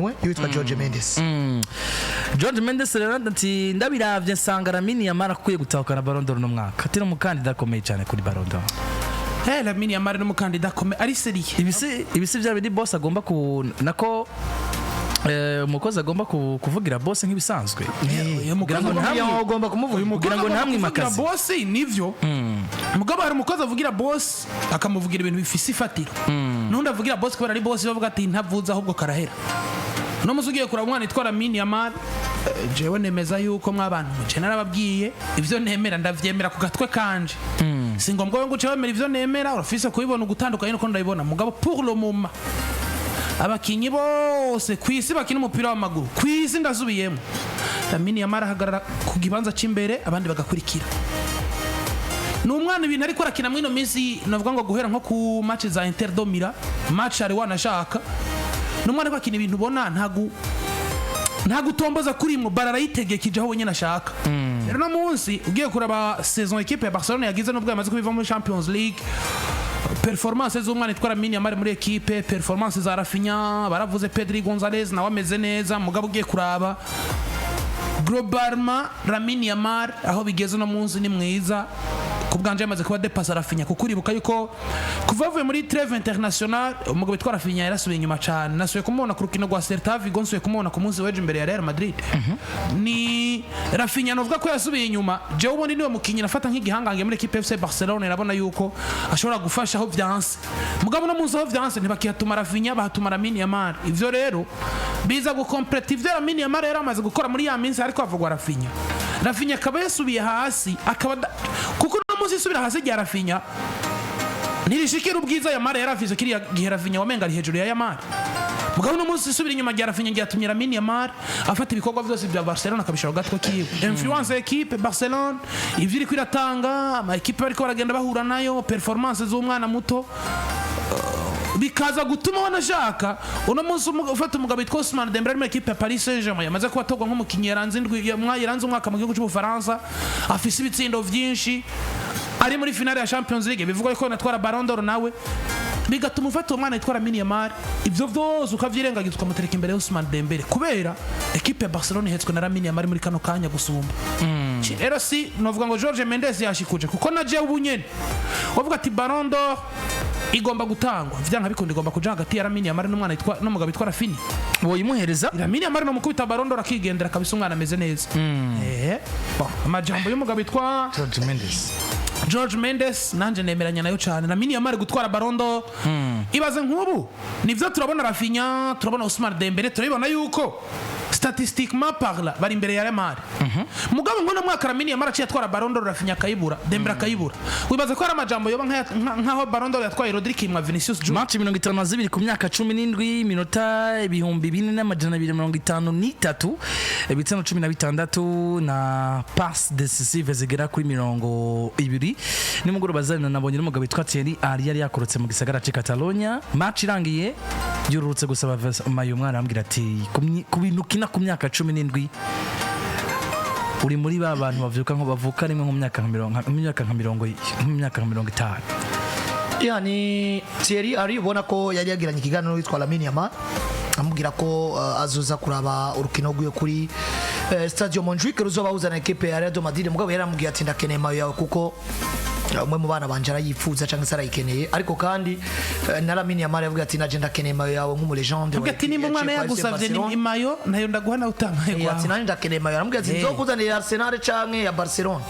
minwe y'uwitwa George Mendes. George Mendes rero ati: "Ndabiravye nsanga Lamine Yamal akwiye gutahukana Ballon d'Or no mwaka." Ati: "Ni umukandida akomeye cyane kuri Ballon d'Or." Lamine Yamal ni umukandida akomeye, ari sérieux. Ibisi bya bindi boss agomba ku nako umukozi agomba kuvugira boss nk'ibisanzwe. Uyu mukozi Kugira ngo ugomba kumuvuga. Kugira ngo agomba ntamwime kuvugira akazi. Boss nivyo, mugabo hari umukozi avugira boss akamuvugira ibintu bifise ifatiro, n'undi avugira boss kubera ari boss, bavuga ati: "Ntavuze ahubwo karahera." No musi ugiye kuraba umwana yitwa Lamine Yamal, jewe nemeza yuko mwabantu muce narababwiye, ivyo nemera ndavyemera ku gatwe kanje. Si ngombwa ngo uce wemera ivyo nemera, urafise kubibona ugutandukanye nuko ndabibona. Mugabo pour le moment, abakinyi bose ku isi bakina umupira w'amaguru ku isi, ndasubiyemo, Lamine Yamal ahagarara ku kibanza c'imbere, abandi bagakurikira. Ni umwana ibintu ariko arakina muri ino minsi, navuga ngo guhera nko ku match za Inter de Milan, match ari wanashaka, ni umwana ariko akina ibintu ubona nta gutomboza kurimwo, bara arayitegeka aho wenyine ashaka. Rero no munsi ugiye kuraba saison équipe ya Barcelona yagize, nubwo yamaze kubiva muri Champions League, performance z'umwana itwara Lamine Yamal muri équipe, performance za Raphinha, baravuze Pedri Gonzalez nawe ameze neza, mugabo ugiye kuraba globalement Lamine Yamal aho bigeze uno munsi ni mwiza. Ku bwanje yamaze kuba dépassa Raphinha, kuko uribuka yuko kuva avuye muri trêve international umugabo witwa Raphinha yarasubiye inyuma cyane. Nasubiye kumubona ku rukino rwa Celta Vigo, nsubiye kumubona ku munsi w'ejo imbere ya Real Madrid. Ni Raphinha novuga ko yasubiye inyuma. Jewe ubundi niwe mukinyi nafata nk'igihangange muri équipe FC Barcelone, nabona yuko ashobora gufasha aho vyanse. Mugabo no munsi aho vyanse ntibakihatuma Raphinha, bahatuma Lamine Yamal. Ivyo rero biza gukompleta ivyo Lamine Yamal yari amaze gukora muri ya minsi ariko havugwa Raphinha. Raphinha akaba yasubiye hasi, akaba kuko uno munsi isubira hasi rya Raphinha ntirishikira ubwiza Yamal yari afise kiriya gihe. Raphinha wamenga ari hejuru ya Yamal. Mugabo uno munsi isubira inyuma rya Raphinha ryatumye Lamine Yamal afata ibikorwa byose bya Barcelona akabishira ku gatwe kiwe. Influence ya équipe Barcelona, ivyo iriko iratanga, ama équipe bariko baragenda bahura nayo, performance z'umwana muto, bikaza gutuma wanashaka uno munsi ufata umugabo witwa Ousmane Dembele ari muri équipe ya Paris Saint-Germain, yamaze kuba atorwa nk'umukinnyi yaranze indwi yaranze umwaka mu gihugu cy'Ubufaransa, afise ibitsindo vyinshi, ari muri finale ya Champions League, bivugwa ko yanatwara Ballon d'Or nawe, bigatuma ufata uwo mwana yitwa Lamine Yamal, ivyo vyose ukavyirengagiza, ukamutereka imbere ya Ousmane Dembele, kubera équipe ya Barcelona ihetswe na Lamine Yamal muri kano kanya gusumba. Rero si novuga ngo George Mendes yashikuje, kuko na jewe ubu nyene wavuga ati Ballon d'Or igomba gutangwa, vyanka bikunda igomba kuja hagati ya Lamine Yamal n'umwana yitwa n'umugabo witwa Raphinha. Woyimuhereza? Lamine Yamal no mukubita Ballon d'Or akigendera kabisa, umwana ameze neza. Bon, amajambo y'umugabo witwa George Mendes. George Mendes nanje nemeranya nayo cyane. Lamine Yamal gutwara Ballon d'Or, ibaze nk'ubu nivyo turabona Raphinha, turabona Ousmane Dembele, turabibona yuko statistiquement parlant bari imbere ya Yamal. Mugabo ngo no mwaka Lamine Yamal aciye atwara Ballon d'Or, Raphinha akayibura, Dembele akayibura, wibaza ko hari amajambo yoba nk'aho Ballon d'Or yatwaye Rodri kimwa Vinicius Junior? Match 52 ku myaka 17, iminota 4253, ibitsina 16 na passe décisive zigera kuri 20. Nimugoroba zari nabonye n'umugabo witwa Thierry Henry yari yakorotse mu gisagara c'e Catalonia. Match irangiye yururutse gusaba maillot, umwana arambwira ati: "Ku bintu ukina ku myaka 17, uri muri ba bantu bavuka nko bavuka rimwe nko mu myaka nka mirongo nko mu myaka nka 50." Ya, ni Thierry Henry ubona ko yari yagiranye ikiganiro witwa Lamine Yamal, amubwira ko azoza kuraba urukino rwiwe kuri Stadio Montjuic ruzobahuza na équipe ya Real Madrid. Mugabo yaramubwiye ati: "Ndakeneye maillot yawe kuko umwe mu bana banje arayifuza cyangwa se arayikeneye." Ariko kandi na Lamine Yamal yavuga ati: "Naje ndakeneye maillot yawe nk'umu légende." Avuga ati: "Nimba umwana yagusavye ni i maillot, nayo ndaguha nawe utamaye Ati: kwawe." "Nanjye ndakeneye maillot." Aramubwira ati: "Nzokuzanira Arsenal canke ya Barcelona,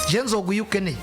je nzoguha iyo ukeneye."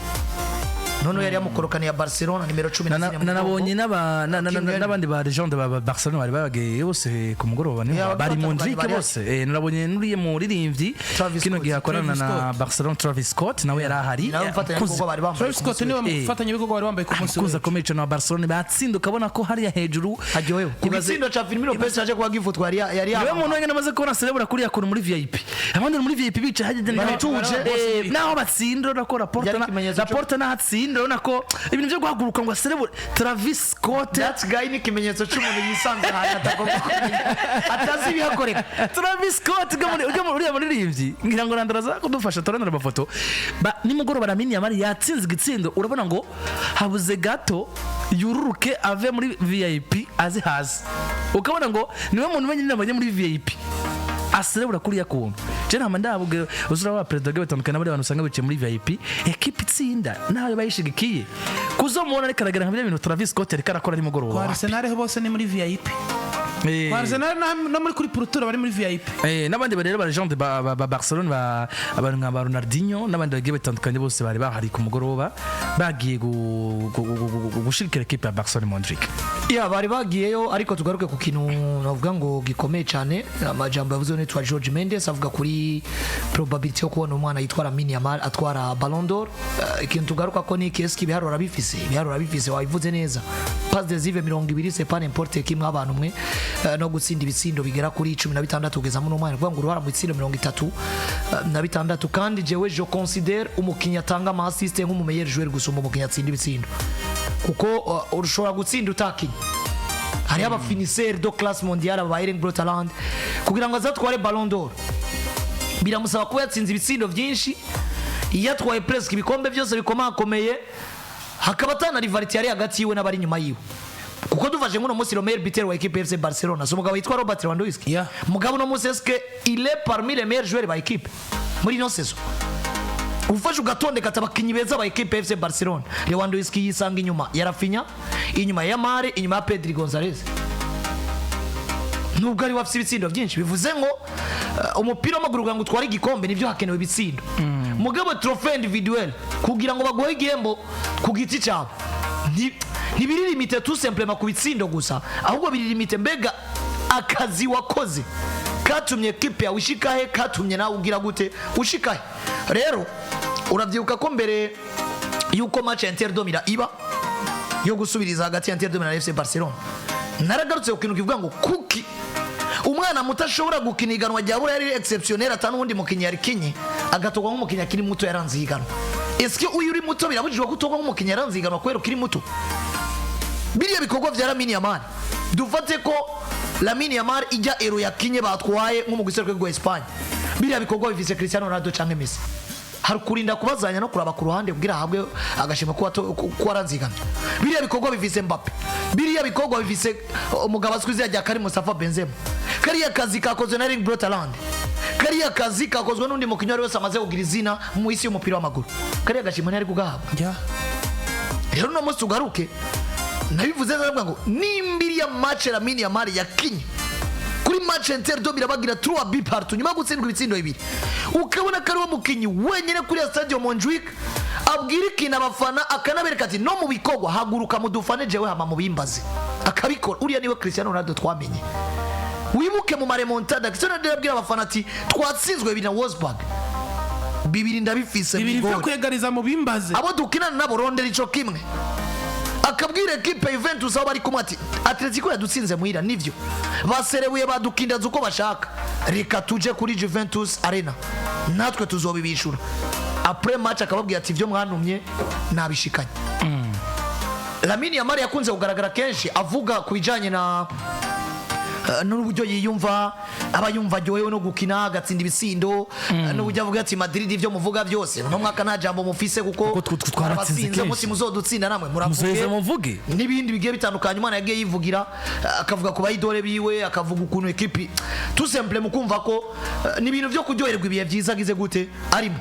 Noneho yari yamukorokaniye ya Barcelona nimero 14 mu Nanabonye mugongo. n'abandi ba légende ba Barcelona bari bagiye bose ku mugoroba niho Yeah, bari mu batandukanye Montjuic bari. bose. Narabonye nuriye muririmbyi Travis kino Scott. gihe akorana Travis na Scott. Barcelona, Travis Scott nawe yari ahari. Nawe umufatanyabikorwa bari bambaye Travis ku Scott munsi niwe w'ejo. mufatanyabikorwa bari bambaye ku munsi Umukunzi w'ejo. akomeye cyane wa Barcelona, batsinda ukabona ko hariya hejuru Aryohewe ku gitsindo ca Firmino Lopez yaje kuba gifutwa, yari niwe yamamaye. muntu wenyine amaze kubona celebra kuriya kuntu muri VIP, abandi muri VIP bicaye hageze Baratuje. Naho batsinda urakora Laporta Yari ikimenyetso Laporta naho atsinda. Ibitsindo, urabona ko ibintu byo guhaguruka ngo aserebure Travis Scott. That guy ni ikimenyetso cy'umuntu yisanze ahantu atagomba kumenya, atazi ibihakoreka. Travis Scott uriya muririmbyi, ngira ngo Randara aza kudufasha turanura amafoto. Nimugoroba Lamine Yamal yatsinze igitsindo, urabona ngo habuze gato yururuke ave muri VIP aze hasi, ukabona ngo niwe muntu wenyine nabonye muri VIP aserebura kuriya kuntu. Je ntama ndabubwe uzura wa perezida bagiye batandukanye n'abandi bantu usanga bicaye muri VIP, ekipe itsinda nayo bayishigikiye, kuzomubona ariko aragira nka biriya bintu Travis Scott ariko arakora nimugoroba. Kwa Arsenal ho bose ni muri VIP. Kwa Arsenal no muri kuri pourtour bari muri VIP. N'abandi rero ba légende ba Barcelone, ba abantu nka ba Ronaldinho n'abandi bagiye batandukanye, bose bari bahari ku mugoroba, bagiye gushigikira ekipe ya Barcelone, Mondrick. Ya, bari bagiyeyo, ariko tugaruke ku kintu navuga ngo gikomeye cyane, amajambo yavuze n'uwitwa George Mendes avuga kuri probability yo kubona umwana yitwa Lamine Yamal atwara Ballon d'Or. Ikintu tugaruka ko ni keski ibiharuro arabifise, ibiharuro arabifise, wabivuze neza, passe décisive 20, c'est pas n'importe qui mw'abantu mwe, no gutsinda ibitsindo bigera kuri 16 kugeza muri umwana, kuvuga ngo uruhara mu bitsindo 36. Kandi jewe je considère umukinnyi atanga ama assist nk'umu meilleur joueur gusumba umukinnyi atsinda ibitsindo, kuko ushobora gutsinda utakinye. Hariho aba finisseurs de classe mondiale aba Erling Braut Haaland, kugira ngo azatware Ballon d'Or biramusaba kuba yatsinze ibitsindo byinshi, yatwaye presque ibikombe byose bikomakomeye, hakaba atana rivalité yari hagati yiwe n'abari inyuma yiwe. Kuko dufashe nk'uno munsi, le meilleur buteur wa équipe FC Barcelona si umugabo yitwa Robert Lewandowski? Mugabo uno munsi, est-ce que il est parmi les meilleurs joueurs ba équipe muri ino saison? Ufashe ugatondeka ati abakinnyi beza ba équipe FC Barcelona, Lewandowski yisanga inyuma ya Raphinha, inyuma ya Yamal, inyuma ya Pedri Gonzalez, nubwo ari we afite ibitsindo byinshi. Bivuze ngo umupira w'amaguru, kugira ngo utware igikombe, nibyo hakenewe ibitsindo, mugabo trophée individuel, kugira ngo baguhe igihembo ku giti cyawe, ntibiri limité tout simplement ku bitsindo gusa, ahubwo biri limité mbega akazi wakoze katumye ekipe yawe ishikahe, katumye nawe ugira gute, ushikahe. Rero urabyibuka ko mbere yuko match ya Inter de Milan iba yo gusubiriza hagati ya Inter de Milan na FC Barcelona, naragarutse ku kintu kivuga ngo kuki umwana muto ashobora gukina iganwa rya buraya ari exceptionnel, atanu uwundi mukinnyi yarikinye agatorwa nk'umukinnyi akiri muto yaranze ihiganwa? Eske uyu uri muto birabujijwe gutorwa nk'umukinnyi yaranze ihiganwa kubera ukiri muto? Biriya bikorwa vya Lamine Yamal, dufate ko Lamine Yamal ijya Euro yakinye batwaye nko mu giserukiro rwa Espagne, biriya bikorwa bifise Cristiano Ronaldo canke Messi, hari kurinda kubazanya no kuraba ku ruhande kugira ahabwe agashima ko aranzigamye. Biriya bikorwa bifise Mbappe, biriya bikorwa bifise umugabo azwi izina rya Karim Mustafa Benzema, kariya kazi kakozwe na Erling Braut Haaland, kariya kazi kakozwe n'undi mukinnyi uwo ari wese amaze kugira izina mu isi y'umupira w'amaguru, kariya gashimwe ntiyari kugahabwa? Rero uno munsi ugaruke, nabivuze neza, ndavuga ngo nimba iriya match Lamine Yamal yakinye kuri match Inter de Milan bagira 3 buts partout nyuma yo gutsindwa ibitsindo bibiri, ukabona ko ari we mukinnyi wenyine kuri ya Stade Montjuic abwira ikintu abafana, akanabereka ati no mu bikorwa haguruka mudufane jewe hama mubimbaze, akabikora, uriya niwe Cristiano Ronaldo twamenye. Wibuke mu ma remontada, Cristiano Ronaldo yabwira abafana ati twatsinzwe bibiri na Wolfsburg, bibiri ndabifise Bibiri byo bigore. Kwegariza mu bimbaze. Abo dukinana nabo rondera ico kimwe. Akabwira ekipe Juventus aho bari kumwe ati Atletico yadutsinze muhira, nivyo baserebuye badukindaza uko bashaka, reka tuje kuri Juventus Arena natwe tuzobibishura. Après match akababwira ati ibyo mwantumye nabishikanye. Lamine Yamal yakunze kugaragara kenshi avuga ku bijanye na n'uburyo yiyumva, aba yumva aryohewe no gukina agatsinda ibisindo, n'uburyo avuga ati Madrid ibyo muvuga byose, uno mwaka nta jambo mufise kuko Kuko twaratsinze twaratsinze kenshi. Umunsi muzodutsinda namwe muravuge. Muzoheza muvuge. N'ibindi bigiye bitandukanye umwana yagiye yivugira, akavuga ku bayidore biwe, akavuga ukuntu ekipi, tout simple mu kumva ko ni ibintu byo kuryoherwa ibihe byiza agize gute arimo.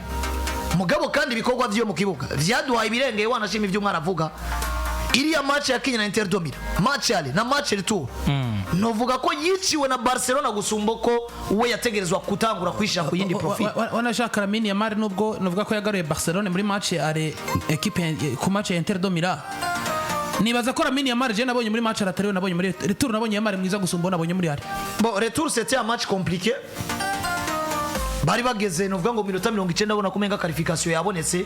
Mugabo kandi ibikorwa vyo mu kibuga vyaduhaye ibirengeye, wanashima ibyo umwana avuga. Iriya match yakinye na Inter de Milan, match aller na match retour, novuga ko yiciwe na Barcelona gusumba ko we yategerezwa gutangura kwishira ku yindi profil. Wanashaka Lamine Yamal, nubwo nuvuga ko yagaruye Barcelone muri match aller, equipe ku match ya Inter de Milan, nibaza ko Lamine Yamal je nabonye muri match atariwe nabonye muri retour, nabonye Yamal mwiza gusumba uwo nabonye muri aller. Bon, retour c'était un match compliqué. Bari bageze novuga ngo minota 90 abona ko umenga qualification yabonetse,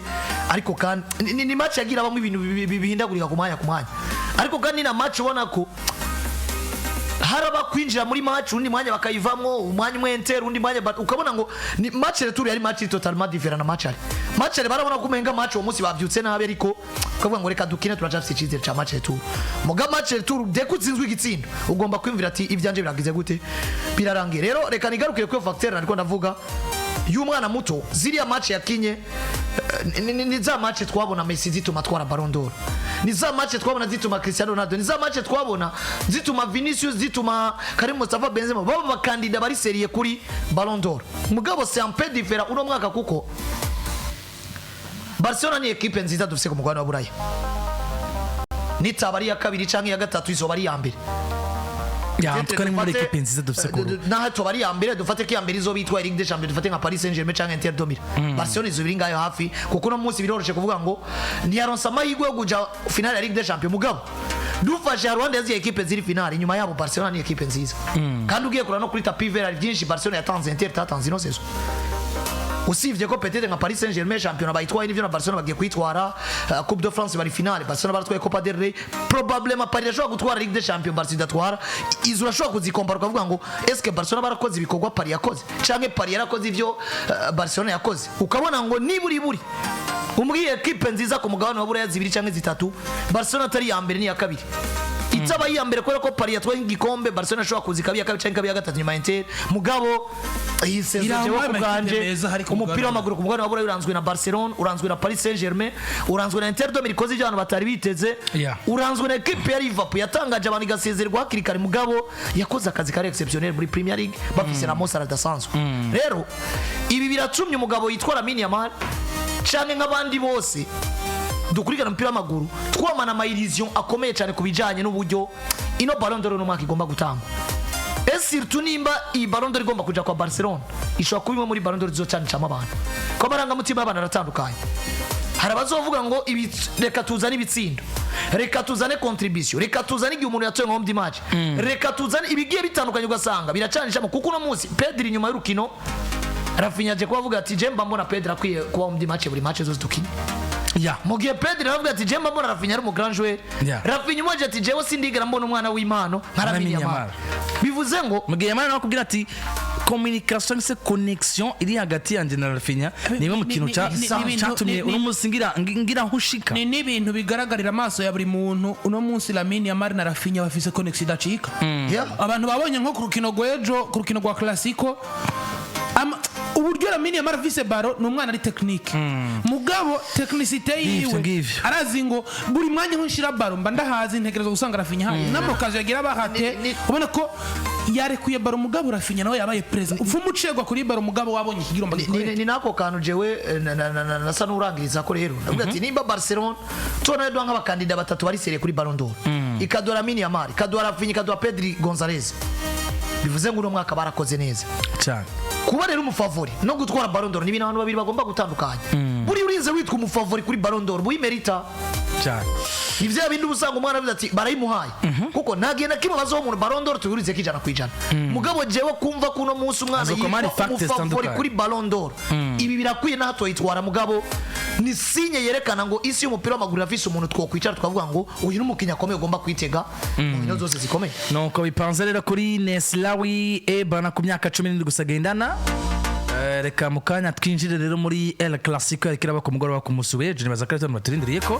ariko kandi ni match yagira bamwe ibintu bihindagurika ku mwanya ku mwanya, ariko kandi na match ubona ko haraba Kwinjira muri match, undi mwanya bakayivamwo, umwanya umwe Inter, undi mwanya ukabona ngo ni match retour yari match totalement différent na match aller. Match aller barabona ko umenga match uwo munsi bavyutse nabi, ariko ukavuga ngo reka dukine, turacafise icizere ca match retour. Muga match retour, dès ko utsinzwe igitsindo, ugomba kwiyumvira ati ivyanje biragize gute, birarangiye. Rero reka nigarukire kuri facteur nariko ndavuga y'umwana muto. Ziriya match yakinye ni za match twabona Messi zituma atwara Ballon d'Or, ni za match twabona zituma Cristiano Ronaldo, ni za match twabona zituma Vinicius, zituma Karim Mustafa Benzema baba bakandida bari sérieux kuri Ballon d'Or. Mugabo c'est un peu différent uno mwaka, kuko Barcelona ni équipe nziza dufise ku mugabane wa Buraya. Nitaba ari iya kabiri canke iya gatatu, izoba ari iya mbere. Ya, en tout cas ni muri équipe nziza dufise ku Naho tuba ari iya mbere, dufate ko iya mbere izoba itwaye Ligue des Champions, dufate nka Paris Saint-Germain canke Inter de Milan, Barcelona izoba iri ngayo hafi, kuko uno munsi biroroshe kuvuga ngo ntiyaronse amahirwe yo kuja finale ya Ligue des Champions. Mugabo dufashe haruhande ya ziriya équipe ziri finale, inyuma yabo Barcelona ni équipe nziza. Kandi ugiye kureba no kuri tapis vert, hari byinshi Barcelona yatanze Inter itatanze ino saison, usibye ko peut-être nka Paris Saint-Germain championnat bayitwaye, n'ivyo na Barcelona bagiye kuyitwara, Coupe de France bari finale, Barcelona baratwaye Copa del Rey. Probablement Paris irashobora gutwara Ligue des Champions Barca idatwara. Izo urashobora kuzikompara ukavuga ngo est-ce que Barcelona barakoze ibikorwa Paris yakoze, canke Paris yarakoze ivyo Barcelona yakoze? Ukabona ngo niburi buri umbwiye équipe nziza ku mugabane wa Buraya zibiri canke zitatu, Barcelona atari iya mbere ni iya kabiri. Itaba iya mbere kubera ko Paris yatwaye igikombe, Barcelona ishobora kuza ikaba iya kabiri canke ikaba iya gatatu nyuma ya Inter. Mugabo iyi saison, Irangwa jewe ku amakipe bwanje, meza hari ku umupira mugabane. w'amaguru ku mugabane wa Buraya uranzwe na Barcelona, uranzwe na Paris Saint-Germain, uranzwe na Inter de Milan ikoze ibyo abantu batari biteze, uranzwe na équipe ya Liverpool yatangaje abantu igasezererwa hakiri kare, mugabo yakoze akazi kari exceptionnel muri Premier League, bafise na Mo Salah adasanzwe. Rero ibi biratumye umugabo yitwa Lamine Yamal canke nk'abandi bose dukurikirana umupira w'amaguru twamana ama illusion akomeye cyane ku bijanye n'uburyo ino Ballon d'Or uno mwaka igomba gutangwa. Et surtout nimba iyi Ballon d'Or igomba kuja kwa Barcelona, ishobora kuba imwe muri Ballon d'Or zizocanicamo abantu, ko amarangamutima y'abantu aratandukanye. Hari abazovuga ngo reka tuzane ibitsindo, reka tuzane contribution, reka tuzane igihe umuntu yatoye nka homme du match, reka tuzane ibigiye bitandukanye, ugasanga biracanishamo. Kuko uno munsi Pedri, inyuma y'urukino, Raphinha aje kuba avuga ati je mba mbona Pedri akwiye kuba homme du match buri match zose dukina, mu gihe Pedri aravuga ati je mba mbona Raphinha ari umu grand joueur. Raphinha umwaje ati jewe sindigera mbona umwana w'impano nka Lamine Lamine Yamal. Yamal. Bivuze ngo Mu gihe Yamal nawe akubwira ati communication se connexion iri hagati yanjye na Raphinha ni imwe mu kintu catumye uno munsi ngira aho ushika. Ni n'ibintu bigaragarira amaso ya buri muntu. Uno munsi Lamine Yamal na Raphinha bafise connexion idacika. Abantu babonye nko ku rukino rw'ejo, ku rukino rwa Clasico, uburyo Lamine Yamal afise ballon, ni umwana ari technique, mugabo technicité Ngivyo, yiwe ngivyo. arazi ngo buri mwanya aho nshira ballon mba ndahazi, ntekereza gusanga Raphinha hayi n'amaoccasion yagira bahate. Ubona ko yarekuye ballon, mugabo Raphinha nawe yabaye présent, upfa umucegwa kuri ballon, mugabo wabonye ikigiromba gikoreka. Ni nako kantu jewe nasa n'urangiriza ko. Rero ndavuga ati nimba Barcelona tubona rero nk'abakandida batatu bari sérieux kuri Ballon d'Or, ikaduha Lamine Yamal, ikaduha Raphinha, ikaduha Pedri Gonzalez, bivuze ngo uno mwaka barakoze neza. Cyane. Kuba rero umufavori no gutwara Ballon d'Or ni ibintu abantu babiri bagomba gutandukanya. Buriya urinze witwa umufavori kuri Ballon d'Or, buyimerita. Cyane. Ni vya bindi uba usanga umwana avuze ati barayimuhaye, kuko nta gihe na kimwe bazoha umuntu Ballon d'Or tuburize ko 100%. Mugabo jewe kumva ko uno munsi umwana Azokoma hari yitwa factors umufavori zitandukanye. kuri Ballon d'Or, ibi birakwiye n'aho toyitwara, mugabo ni signe yerekana ngo isi y'umupira w'amaguru irafise umuntu twokwicara tukavuga ngo uyu ni umukinnyi akomeye ugomba kwitega mu nkino zose zikomeye. Nuko bipanze rero kuri Neslawi Ebana ku myaka 17 gusa agendana. Reka mu kanya twinjire rero muri El Clasico yariko iraba ku mugoroba ku musi w'ejo. Nibaza ko ari turindiriye ko,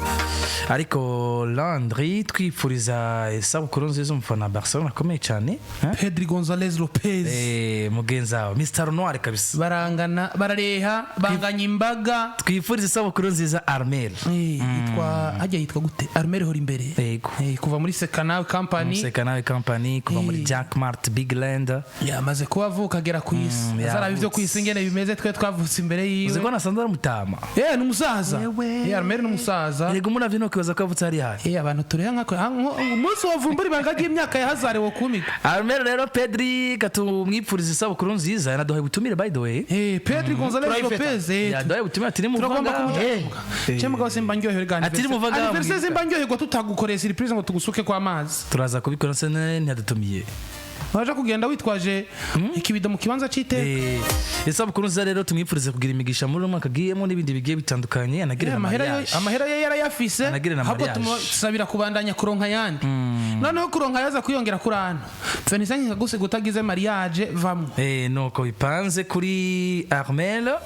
ariko Landry, twifuriza isabukuru nziza umufana wa Barcelona akomeye cyane, eh? Pedri Gonzalez Lopez. Mugenzi wawe Mr Noir kabisa. Barangana, barareha, banganya imbaga. Twifuriza isabukuru nziza Armel. Yitwa hajya yitwa gute? Armel hora imbere. Yego. Kuva muri Sekana Company. Seka nawe company, kuva muri Jack Mart Big Land. Yamaze kuba avuka agera ku isi, azaraba ibyo ku isi ingene bimeze, twe twavutse imbere Uzi yiwe. ko nasanze ari umutama? Ni umusaza. Armel ni umusaza. Erega umuravye nokwibaza ko yavutse hari hari. Abantu tureha nkako umunsi wavumbura ibanga ry'imyaka ya Hazard wo kumiga. Armel rero, Pedri, katumwipfuriza isabukuru nziza. Yanaduhaye ubutumire, by the way. Pedri Gonzalez Turayifeta. Lopez. Yaduhaye ubutumire ati Turagomba nimuvaga kumuja cyangwa mugabo simba ndyohewe ga Ati nimuvaga anniversaire, mwita. simba ndyoherwa tutagukoreye surprise ngo tugusuke kwa amazi. Turaza kubikora se, ntiyadutumiye. Waje kugenda witwaje ikibido mu kibanza c'iteka. Isabukuru nziza rero, tumwifurize kugira imigisha muri uno mwaka agiyemo n'ibindi bigiye bitandukanye, anagire na Amahera yo- mariage. Amahera ye yarayafise. Anagire na Ahubwo mariage. tumusabira kubandanya kuronka ayandi, noneho kuronka yaza kwiyongera kuri ano. Fenisa nkagusiga utagize mariage, vamwe. Nuko bipanze kuri Armel.